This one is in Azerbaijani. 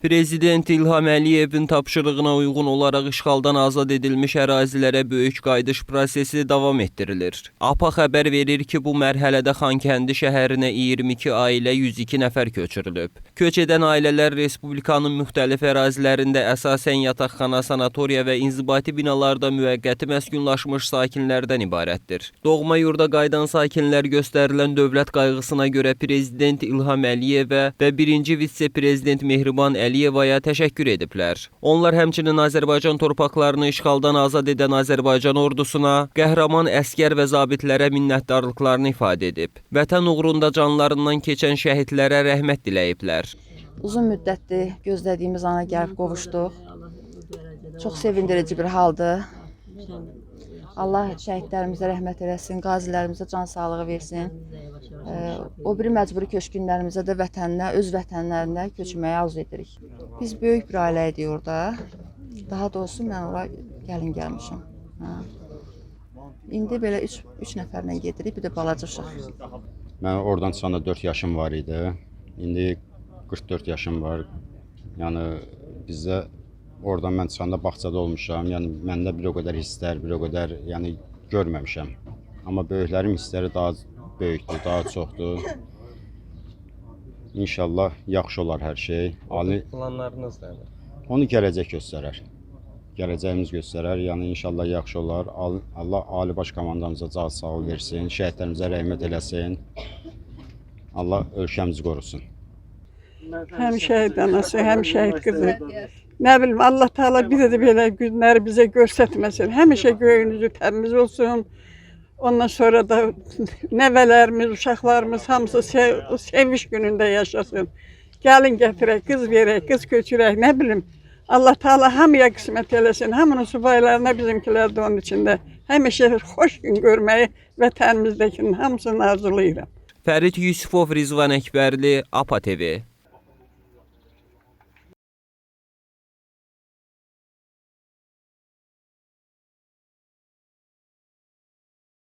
Prezident İlham Əliyevin tapşırığına uyğun olaraq işğaldan azad edilmiş ərazilərə böyük qayıdış prosesi davam etdirilir. APA xəbər verir ki, bu mərhələdə Xankəndi şəhərinə 22 ailə 102 nəfər köçürülüb. Köç edən ailələr respublikanın müxtəlif ərazilərində əsasən yataqxana, sanatoriya və inzibati binalarda müvəqqəti məskunlaşmış sakinlərdən ibarətdir. Doğma yurda qayıdan sakinlər göstərilən dövlət qayğısına görə Prezident İlham Əliyevə və birinci vitse-prezident Mehriban Əliyevaya təşəkkür ediblər. Onlar həmçinin Azərbaycan torpaqlarını işğaldan azad edən Azərbaycan ordusuna, qəhrəman əsgər və zabitlərə minnətdarlıqlarını ifadə edib. Vətən uğrunda canlarından keçən şəhidlərə rəhmət diləyiblər. Uzun müddətdir gözlədiyimiz ana gəlib qovuşduq. Çox sevindirici bir haldır. Allah şəhidlərimizə rəhmət eləsin, qazilərimizə can sağlığı versin. O biri məcburi köçkünlərimizə də vətəninə, öz vətənlərinə köçməyi arzu edirik. Biz böyük bir ailə idik orada. Daha doğrusu mən ora gəlin gəlmişəm. Hə. İndi belə 3 nəfərlə gedirik, bir də balaca uşaq. Mən oradan çıxanda 4 yaşım var idi. İndi 44 yaşım var. Yəni bizdə oradan mən çıxanda bağçada olmuşam. Yəni məndə bir o qədər hisslər, bir o qədər yəni görməmişəm. Amma böyüklərin hissləri daha böyükdür, daha çoxdur. İnşallah yaxşı olar hər şey. Ali Planlarınız nədir? onu gələcək göstərər. Gələcəyimiz göstərər. Yəni inşallah yaxşı olar. Allah Ali Baş Komandamıza can sağlığı versin, şəhidlərimizə rəhmət eləsin. Allah ölkəmizi qorusun. Həm şəhid anası, həm şəhid qızı. Nə bilim, Allah Teala bizə də belə günləri bizə göstərməsin. Həmişə göyünüzü təmiz olsun. Ondan sonra da nəvələrimiz, uşaqlarımız hamısı seviş günündə yaşasın. Gəlin gətirək, qız verək, qız köçürək, nə bilim. Allah Teala hamıya qismət eləsin. Hamının subaylarına bizimkilər də onun içində. Həmişə xoş gün görməyi vətənimizdəkinin hamısını arzulayıram. Fərid Yusifov, Rizvan Əkbərli, APA TV.